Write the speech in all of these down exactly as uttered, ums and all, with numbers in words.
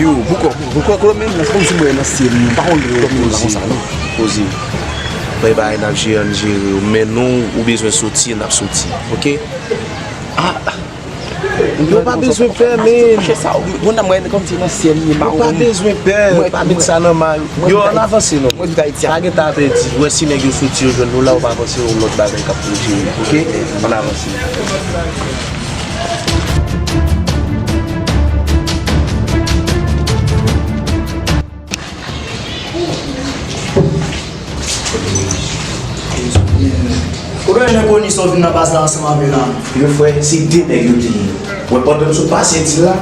Yo, boukò, boukò, boukò, men nan kòm si mwen nan syèl, m pa konn lè yo konn la konsa, non. Poze. Bay bagay n ap jere, n jere yo. Men nou, ou bezwen soti, n ap soti. Oke? Ah! Yo pa bezwen pè, men. Chè sa, ou konn nan mwen kòm si nan syèl, li pa. Yo pa bezwen pè, pa met sa nan may. Yo, ann avanse, non. Mwen tout Ayiti. Pa gen ta pèdi. Wè si nèg yo soti, yo jwenn nou la, ou pa panse yon lòt bagay k ap pou jere. Oke? Ann avanse. Ou gen yon enkoni sa w vin nan baz la ansanm avè l la? Yo, frè, se de nèg yo te ye. Mwen, pandan m sot pase di la,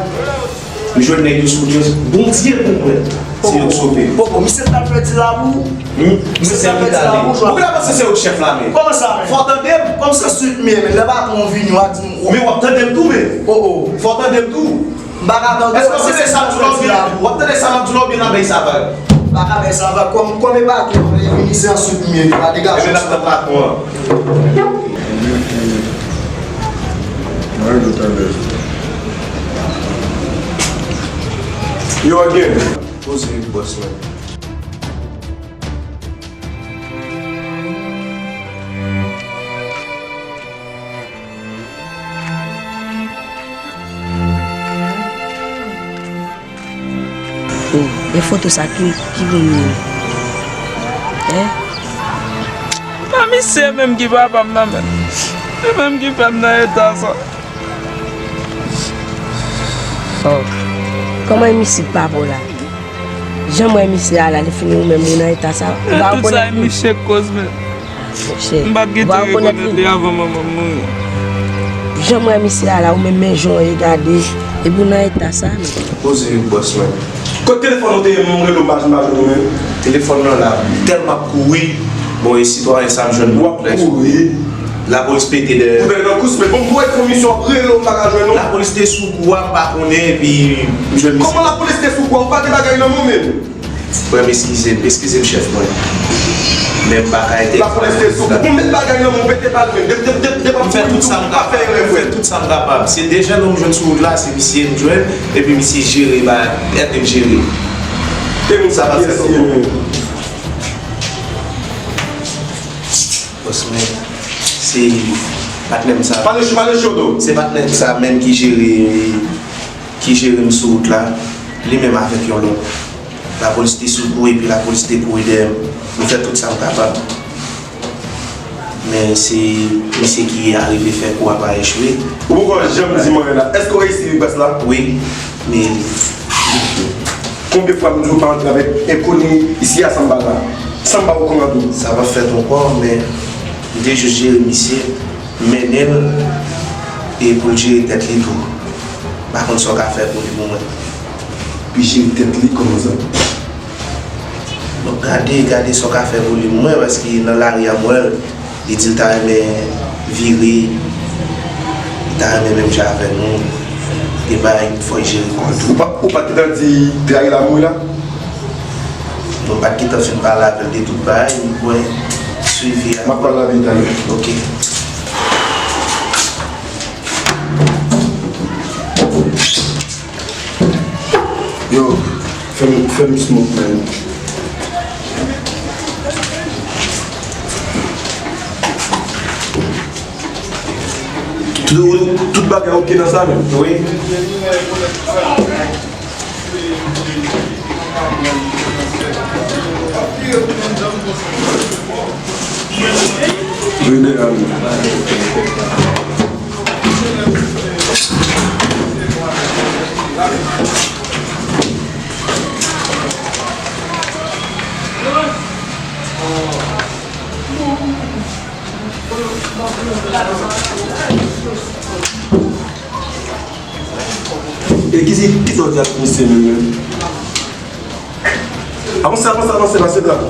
m jwenn nèg yo sou wout yo. Bondye pou mwen, se yo k sove. Poko, misye t al fè di la pou ou? Hmm? Misye t al fè di la pou ou? Poukisa w panse se yo k chèf la, men? Kòman sa, men? Fò w tande m. Kòm se swit m ye, men lè patwon vini, w a di m, men w ap tande m tou, men. Oh, oh. Fò w tande m tou. M pa ka tande w, èske w tande sa m di w la oubyen, w ap tande sa m ap di w la oubyen n ap bay sa vag? M pa ka bay sa vag, kòm, kòm e patwon, lè vini se answit m ye, pa degaje w. Ebyen n ap tann patwon an. Yo, again. Poze, bòs mwen. Oh, e foto sa ki, ki pou m ye? Hein? Pa misye menm ki papa m nan, men. Li menm ki fè m nan eta sa. Oh. Kòman e misye k papa w la? Jan m wè misye a la, li fini ou menm ou nan eta sa. Ou pa rekonèt li? Tout sa e misye k koz, men. Monchè, m pa t gentan rekonèt li avan manman m mouri. Jan m wè misye a la, ou menm men jan w ye gade, epi w nan eta sa, men. Poze, bòs mwen. Kot telefòn ou te ye, m rele w, m pa jwenn ou menm? Telefòn nan la, tèlman ap kouri, bon, e sitwayen sa m jwenn. W ap kouri. Lapolis pete dèyè. Ou nan kous, men bon, m voye komisyon ap rele w, m pa ka jwenn ou. Lapolis te sou kou a, m pa konnen, epi m jwenn misye. Kòman lapolis te sou kou a? Ou pa gen bagay nan men w menm? Frè m, eskize m, eskize m, chèf mwen. Men m pa ka ede. Lapolis te sou kou. Bon, met bagay nan men w, pete bal menm. De, de, de, de, m fè tout sa m kapab. M fè tout sa m kapab. Se de jènòm m jwenn sou wout la, se misye m jwenn, epi misye jere, ba, ede m jere. E moun sa pa fè kòb. Bòs mwen, se patnè m sa. Pale cho, pale cho, do. Se patnè m sa menm ki jere, ki jere m sou wout la, li menm avèk yon lòt. Lapolis te sou kou epi lapolis te kouri dèyè m. M fè tout sa m kapab. Men se misye ki arive fè kou a pa echwe. Ou poko janm di m anyen la. Èske w reyisi vin bas la? Wi, men konbyen fwa m di w pa antre avèk enkoni isi a san m pa la? San m pa rekomande w. Sa p ap fèt ankò, men m te jis jere misye, mennen l, e pou l jere tèt li tou. M pa konn sa w ka fè pou li pou mwen. Li jere tèt li kòman sa? Bon, gade, gade sa w ka fè pou li pou mwen, paske nan lari a m wè l, li di l ta renmen vire, li ta renmen menm jan avè nou. Gen bagay fò l jere kò l tou. Ou pa, ou pa t gentan di trayi lamour la? Mwen pa t gentan fin pale avè l de tout bagay, mwen swivi a. M ap pale avè l talè. Ok. Yo, fè m, fè m smoke, man. Tout, tout bagay ok nan sa menm? Wi. Wi, de a wi. E ki, ki sa w di ak misye menm, menm? Avanse, avanse, avanse, pase la.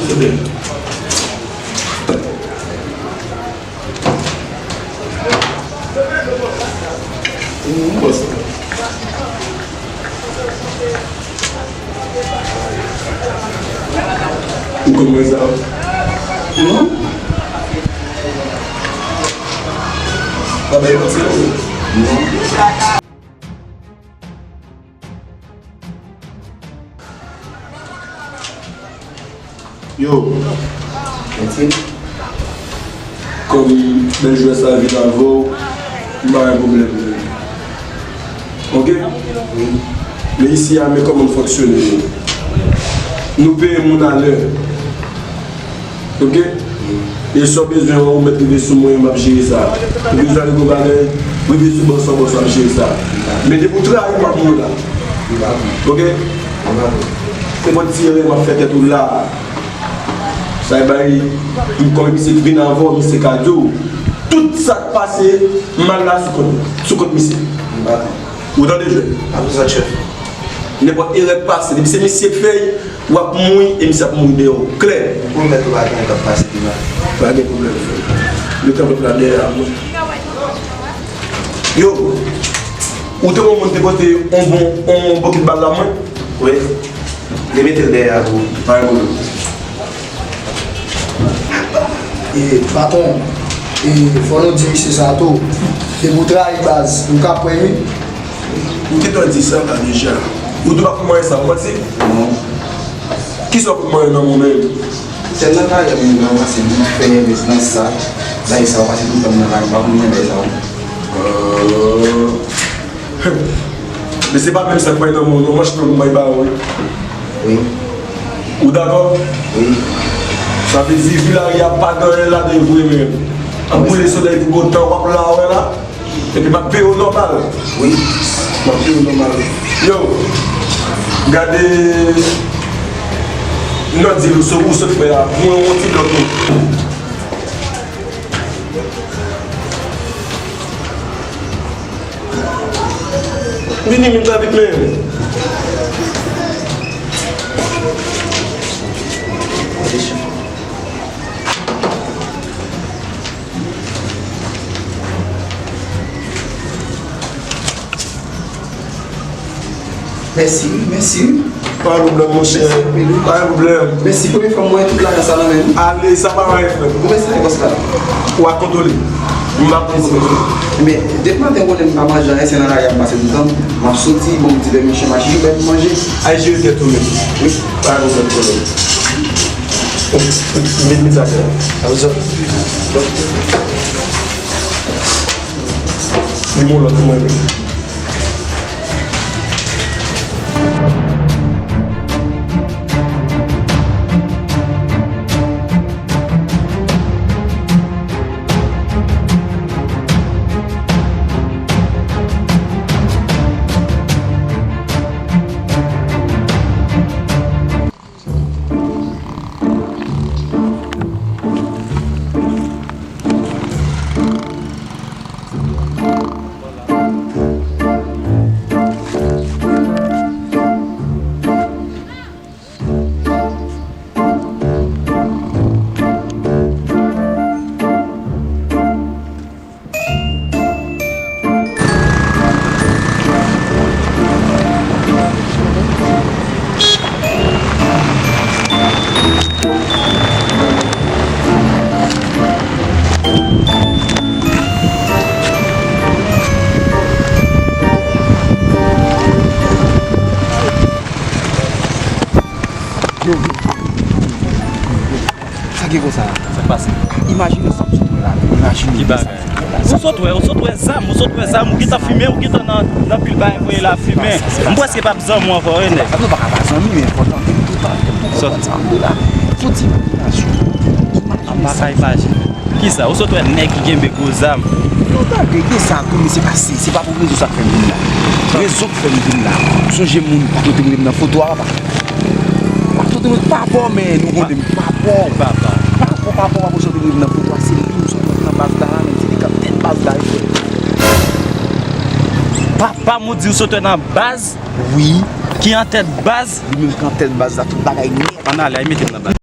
Souple. Ou konn mwen sa? Non. Pa bay manti non. Non. Yo, kòm bèl jwè sa vin avè w, m pa gen pwoblèm. Oke? Men isi a, men kòman n fonksyone nou. Nou peye moun alè. Oke? E sa w bezwen an, ou mèt rive sou mwen, m ap jere sa. Ou bezwen ale gon bagay, rive sou bòs lan, bòs lan ap jere sa. Men depi w trayi m, m ap mouri la. Oke? Se pòt ti erè m ap fè tèt ou la. Sa e bay m kòm misye ki vin avè w, misye ka di w tout sa k pase mal la sou kont, sou kont misye. Ou tande, jwè? Nenpòt erè k pase, depi se misye k fè l, w ap mouri e misye ap mouri dèyè w. Klè? Pwomèt ou pa gen anyen k ap pase pi mal. Pa gen pwoblèm, frè. Yo kanpe la dèyè a mwen. Yo, ou te wè yon moun te pote yon bon, yon bokit bal la mwen? Wi. Li mete l dèyè a tou. Pa gen pwoblèm. E, patwon, e, fò nou di misye sa tou. Depi w trayi baz, nou ka kwè wi. Ou gentan di sa la deja. Ou tou pa konn mwen sa, ou pa di? Non. Kisa w konn mwen nan mwen menm? Tèl nan kay la, mwen ranmase, mwen fè nan sa. Bagay sa, w pase tout tan nan kay, m pa konn mwen bagay sa. Euh. Men se pa menm sa k bay nan mwen, non, manch long bay ba ou, wi. Wi. Ou dakò? Wi. Sa vle di, Villarrier a pa gen anyen ladan l vre menm. Ap boule solèy pou bon tan, w ap la, wè la. Epi m ap peye w nòmal. Wi. M ap peye w nòmal. Yo, gade, nan di l ou sot, ou sot fè a, pran yon ti blòk tou. Vini, vin trapik men. Mèsi wi, mèsi wi. Pa gen pwoblèm, monchè. Mèsi anpil wi. Pa gen pwoblèm. Mèsi, premye fwa m wè tout lajan sa nan men m. Ale, sa pa anyen, frè m. Konbyen sa ye, bòs la? Ou a kontwole. M pa konn si. Men, depi maten, ou konnen m pa manje anyen, se nan lari a m pase tout tan. M ap soti, bon, m ti pè m chè mache, jwenn manje. Ay, jere tèt ou menm. Wi. Pa gen pwoblèm, pwoblèm. Met, met zafè a. Apre sa, li bon lòt pou mwen menm. Sa gen konsa? Sa k pase? Imajine sa m sot wè la. Imajine sa m sot wè la. Ki bagay? Ou sot wè, ou sot wè zam, ou sot wè zam, ou gentan fimen, ou gentan nan, nan pil bagay voye la fimen. M prèske p ap zanmi w ankò, wi, nèg. Nou pa ka pa zanmi, men enpòtan ke nou tou pa konprann sa m di la. Fò ti imajine. Imajine sa. Kisa? Ou sot wè nèg ki kenbe gwo zam? Non, tande, gen sa tou, men se pa, se, se pa pou rezon sa k fè m vin la. Rezon k fè m vin la. Sonje moun pa kote mwen nan foto a, papa. Pa kote mwen, papa, men nou konn m, papa. Papa. Papa, papa, papa, kote mwen nan foto a, se li m sot wè nan baz la, men se li k ap tèt baz la, wi, frè. Papa m ou di ou sot wè nan baz? Wi. Ki an tèt baz? Li menm ki an tèt baz la, tout bagay nèt. Ann ale, al mete m nan baz.